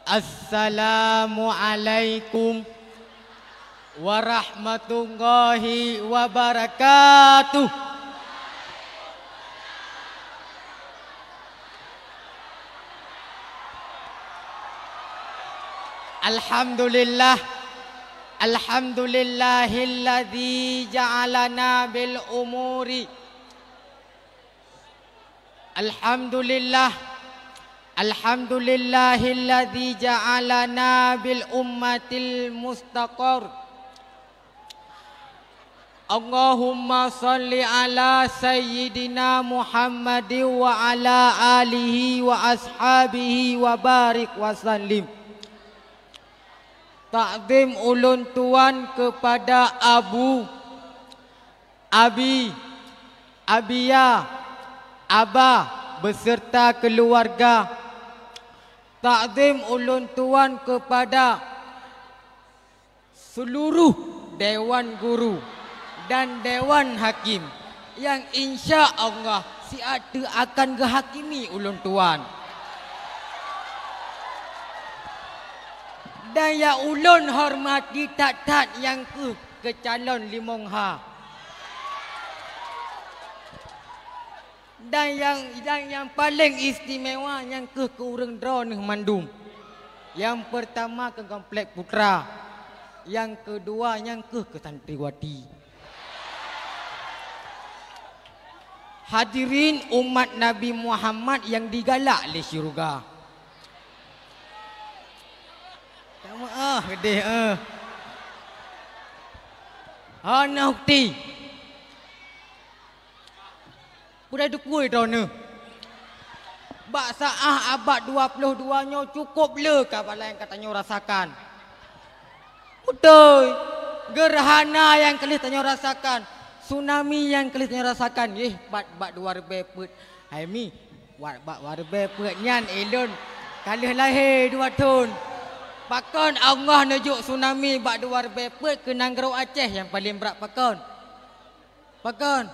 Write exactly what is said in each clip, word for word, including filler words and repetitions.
Assalamualaikum warahmatullahi wabarakatuh. Alhamdulillah. Alhamdulillahilladzi ja'alana bil umuri Alhamdulillah. Alhamdulillahilladzi ja'alana bil ummatil mustaqar. Allahumma shalli ala sayyidina Muhammadin wa ala alihi wa ashabihi wa barik wa sallim. Takzim ulôn tuan kepada Abu, Abi, Abiya, Abah beserta keluarga. Takzim ulôn tuan kepada seluruh dewan guru dan dewan hakim yang insya Allah siat teu akan geuhakimi ulôn tuan. Dan nyang ulôn hormati that-that nyang keuh keu calon limong ha. Dan nyang, dan nyang paleng istimewa nyang keuh keu ureuëng droeneueh mandum. Nyang peurtama keu Komplek Putra, nyang keudua nyang keuh keu santriwati. Hadirin umat Nabi Muhammad nyang digalak lé syeuruga. Tameu'ah keudeh, eh. Hana bukti. Peue dukui droeneueh. Bak saát abad dua ploh dua nyoe cukôp le kabalan nyang ka tanyoe rasakan. Beutôi, geurhana nyang ka lheueh tanyoe rasakan, tsunami nyang ka lheueh tanyoe rasakan, yeh, bak, bak dua ribèe peuet. Hai mi, bak, bak dua ribèe peuet nyan ilôn ka lheueh lahé dua thon. Pakon Allah neujok tsunami bak dua ribèe peuet keu nanggroe Aceh nyang paleng brat pakon? Pakon?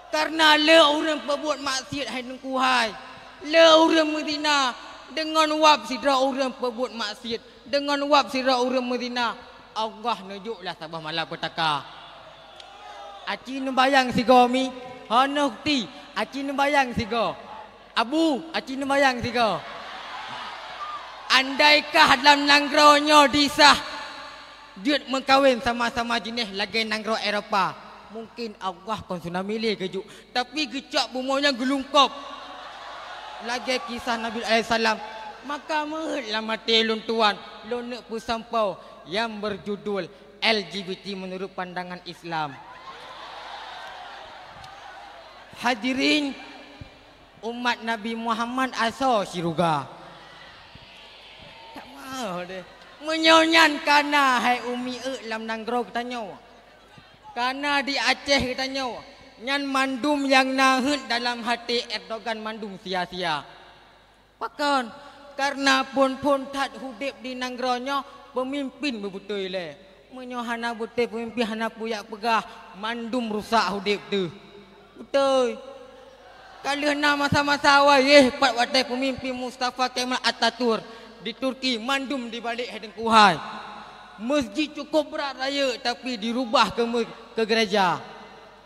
Kareuna le ureuëng peubuet maksiet hai Teungku hai. Le ureuëng meuzina, deungon wab sidroe ureuëng peubuet maksiet, deungon wab sidroe ureuëng meuzina, Allah neujok lah saboh malapetaka. Aci neubayang sigoe mi, hana bukti, aci neubayang sigoe. Abu, aci neubayang sigoe. Andaikah lam nanggroe nyoe disah jeuet meukawen sama-sama jinéh lagée nanggroe Eropa, mungken Allah kon tsunami lé geujok, tapi geucok bumoe nyan geulungkop. Lagée kisah Nabi alaihissalam, maka meuheuet lam até lôn tuan, lôn neuk peusampoe nyang beujudul L G B T menurut pandangan Islam. Hadirin, umat Nabi Muhammad asoe syeuruga. Tak mau deh. Meunyoe nyan kana hai umi euk lam nanggroe geutanyoe, kana di Aceh geutanyoe, nyan mandum nyang na heuet dalam até Erdogan mandum sia-sia. Pakon? Kareuna phon-phon that udeb di nanggroe nyoe peumimpin beubeutôi lé. Meunyoe hana beutôi peumimpin, hana peue jak peugah, mandum rusak udeb teuh. Beutôi. Ka lheueh na masa-masa awai, yeh, pat watée peumimpin Mustafa Kemal Ataturk di Turki, mandum dibalek hai Teungku hai. Meusjid cukôp brat rayeuk, tapi dirubah keu meu-, keu geureja.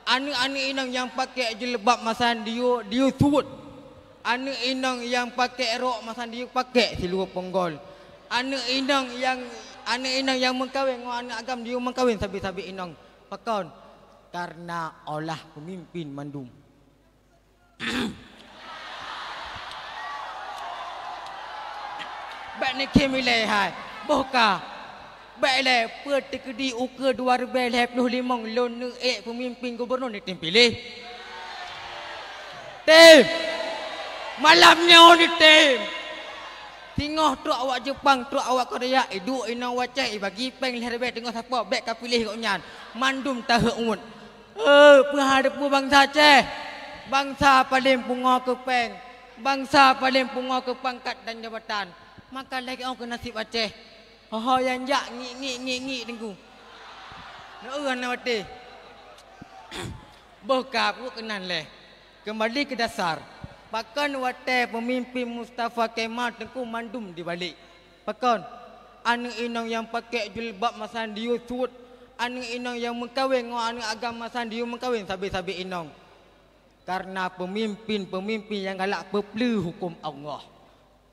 Aneuëk-aneuëk inong nyang pakék jilbab masa nyan diyue, diyue suet. Aneuëk inong nyang pakék rok masa nyan diyue pakék siluweue ponggol. Aneuëk inong nyang, aneuëk inong nyang meukawen ngon aneuëk agam diyue meukawen sabe-sabe inong. Pakon? Kareuna olah peumimpin mandum. Bék neukhém ilée hai. Boh ka. Bék ilée, peue teukeudi ukeue dua ribée lhée ploh limong lôn neuék peumimpin gubunur neutem piléh? Tem! Malam nyoe neutem! Singoh trok awak Jeupang, trok awak Korea, iduek inong u Aceh, ibagi péng lhée ribée teungoh sapo, bék ka piléh gobnyan. Mandum taheuek uet. Eh, peue hana teupeue bansa Aceh? Bansa paleng pungoe keu péng, bansa paleng pungoe keu pangkat dan jabatan. Maka lagée nyoe keu naseb Aceh. Ho-ho nyang jak ngiek-ngiek, ngiek-ngiek Teungku. Neu-eu hana watée. Boh ka peuet keunan lé. Keumbali keu dasar. Pakon watée peumimpin Mustafa Kemal Teungku mandum dibalek? Pakon? Aneuëk inong nyang pakék jilbab masa diyue suet, aneuëk inong nyang meukawen ngon aneuëk agam masa diyue meukawen sabe-sabe inong. Kareuna peumimpin-peumimpin nyang galak peupleue huköm Allah.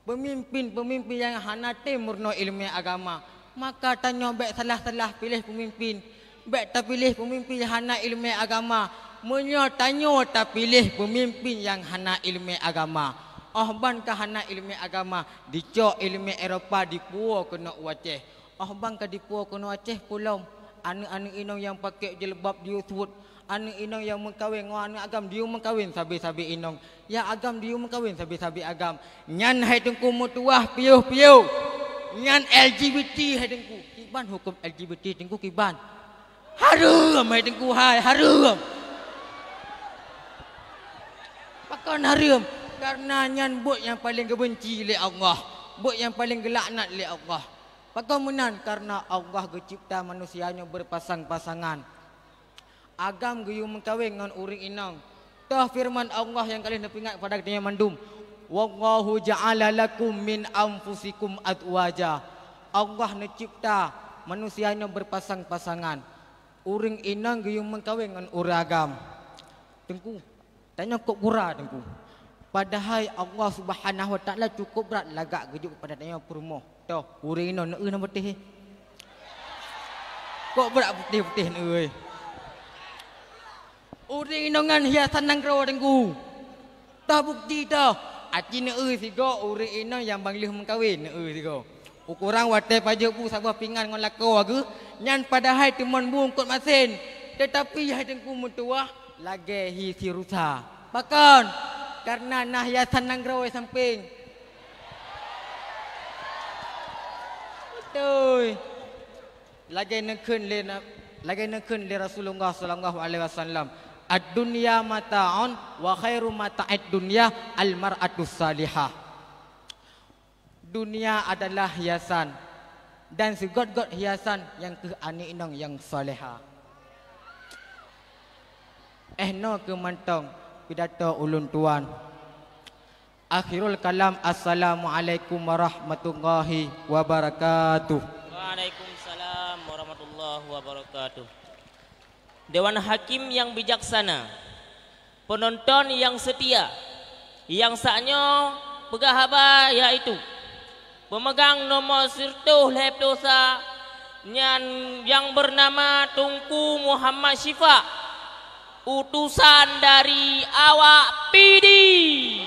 Peumimpin-peumimpin nyang hana tem meurunoe iéleumé agama. Maka tanyoe bék salah-salah piléh peumimpin. Bék tapiléh peumimpin nyang hana iéleumé agama. Meunyoe tanyoe tapiléh peumimpin nyang hana iéleumé agama, óh ban ka hana iéleumé agama, dicok iéleumé Eropa dipuwoe keunoe u Aceh. Óh ban ka dipuwoe keunoe Aceh peue lom, aneuëk-aneuëk inong nyang pakék jilbab diyue suet, aneuëk inong nyang meukawen ngon aneuëk agam diyue meukawen sabe-sabe inong, nyang agam diyue meukawen sabe-sabe agam. Nyan hai Teungku meutuwah piôh-piôh. Nyan L G B T hai Teungku. Kiban huköm L G B T Teungku kiban? Hareuem hai Teungku hai, hareuem. Pakon hareuem? Kareuna nyan buet nyang paleng geubenci lé Allah, buet nyang paleng geulaknat lé Allah. Pakon meunan? Kareuna Allah geucebta manusia nyoe beupasang-pasangan. Agam geuyue meukawen ngon ureuëng inong. Toh feureuman Allah nyang ka lheueh neupeuingat pada geutanyoe mandum, "Wallahu ja'ala lakum min anfusikum azwaja." Allah neucebta manusia nyoe beupasang-pasangan. Ureuëng inong geuyue meukawen ngon ureuëng agam. Teungku, tanyoe kok gura Teungku. Padahai Allah Subhanahu Wa Taala cukup brat lagak geujok pada tanyoe peurumoh. Toh, ureuëng inong neueu na putéh. Kok brat putéh-putéh neueu. Ureuëng inong nyan hiasan nanggroe Teungku. Toh bukti toh, aci neueu sigoe ureuëng inong nyang ban lheueh meukawen neueu sigoe. Ukoran watée pajoh bu saboh pingan ngon lakoe geuh, nyan padahai teumon bu eungkot masen. Teutapi hai Teungku meutuwah lagée hi si rusa. Pakon? Kareuna na hiasan nanggroe sampéng. Beutôi. Lagée neukheun lé na-, lagée neukheun lé Rasulullah sallallahu alaihi wasallam, "Ad-dunya mata'un wa khairu mata'id dunya al-mar'atus salihah." Dunia adalah hiasan, dan sigöt-göt hiasan nyang kheueh aneuëk inong nyang soleha. Eh, noe keuh mantong pidato ulôn tuan. Akhirul kalam, assalamualaikum warahmatullahi wabarakatuh. Waalaikumsalam warahmatullahi wabarakatuh. Dewan Hakim yang bijaksana, penonton yang setia, nyang saat nyoe peugah haba yaitu pemegang nomor siratoh lhée ploh sa nyan nyang bernama Teungku Muhammad Syifa, utusan dari awak Pidie.